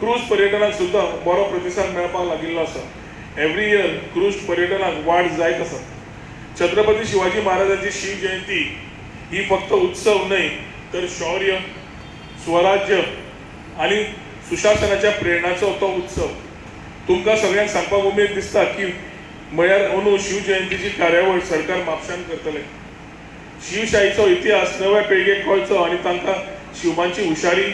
Cruise पर्यटनाक सुद्दां बरो प्रतिसाद मेळपाक लागिल्लो आसा. एवरी इयर क्रूज पर्यटनाक वाड जायत आसा. छत्रपती शिवाजी महाराजांची शिवजयंती ही फक्त उत्सव न्हय, तर शौर्य, स्वराज्य आनी सुशासनाच्या प्रेरणाचो तो उत्सव. तुमकां सगळ्यांक सांगपाक उमेद दिसता की म्हळ्यार अंदू शिवजयंतीची कार्यावळ सरकार म्हापशान करतले. शिवशाहीचो इतिहास नव्या पिळगेक कळचो आनी तांकां शिवबांची हुशारी,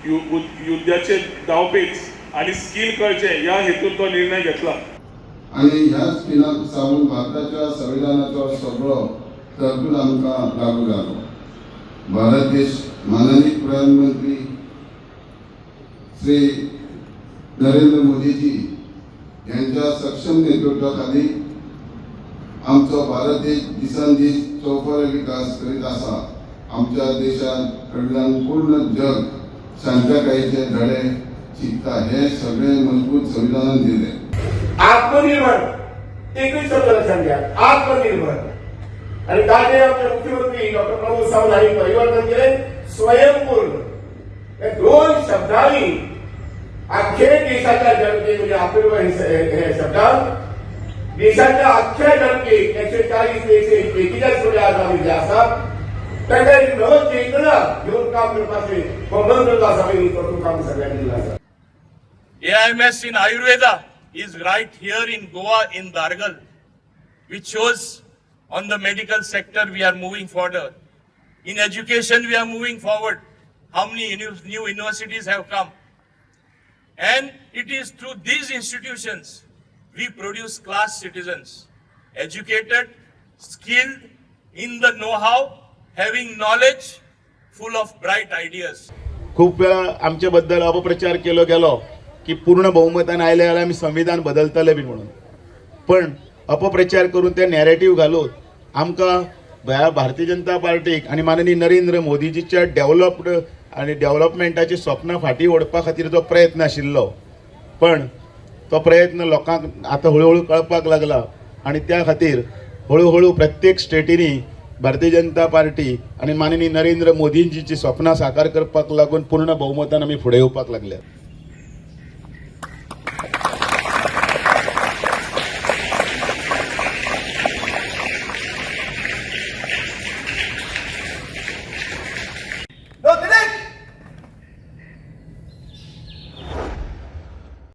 युद्धाचे डावपेच आनी स्कील कळचे ह्या हेतून तो निर्णय घेतला. आणि ह्याच खिणाक सावन भारताच्या संविधानाचो सगळो तरतूद आमकां लागू जालो. भारत देश माननीय प्रधानमंत्री श्री नरेंद्र मोदीजी यांच्या सक्षम नेतृत्वाखाली आमचो भारत देश दिसान दीस चौफर विकास करीत आसा. आमच्या देशात कडल्यान पूर्ण जग शांतकायेचे धडे शिकता, हे सगळे मजबूत संविधानान दिले. आत्मनिर्भर, एकच शब्द लक्षात घ्या, आत्मनिर्भर. आणि ताजे आमचे मुख्यमंत्री डॉक्टर प्रमोद सावंत हांणी परिवर्तन केले, स्वयंपूर्ण. हे दोन शब्दांनी अख्खे देशाच्या जनतेक, म्हणजे आत्मनिर्भर हे शब्दान देशाच्या अख्ख्या जनतेक, 140 देश, 41 कोटी आज आमी जे आसात, तांकां एक नव चेतना घेवन काम करपाचे हो मंत्र जो आसा पळय, तो काम सगळ्यांनी दिला आसा. AIMS in Ayurveda is right here in Goa, in Dargal, which shows on the medical sector we are moving forward. In education, we are moving forward. How many new universities have come? And it is through these institutions we produce class citizens, educated, skilled in the know-how, having knowledge, full of bright ideas. खूप वेळा आमच्या बद्दल अपप्रचार केलो गेलो की पूर्ण बहुमतान आयले जाल्यार आमी संविधान बदलतले बी म्हणून. पण अपप्रचार करून ते नॅरेटीव घालून आमकां ह्या भारतीय जनता पार्टीक आनी माननीय नरेंद्र मोदीजीच्या डेव्हलप्ड आनी डेव्हलपमेंटाची स्वप्नां फाटीं ओडपा खातीर जो प्रयत्न आशिल्लो, पण तो प्रयत्न लोकांक आतां हळुहळू कळपाक लागला आनी त्या खातीर हळुहळू प्रत्येक स्टेटींनी भारतीय जनता पार्टी आनी माननीय नरेंद्र मोदींजीची स्वप्नां साकार करपाक लागून पूर्ण बहुमतान आमी फुडें येवपाक लागल्यात.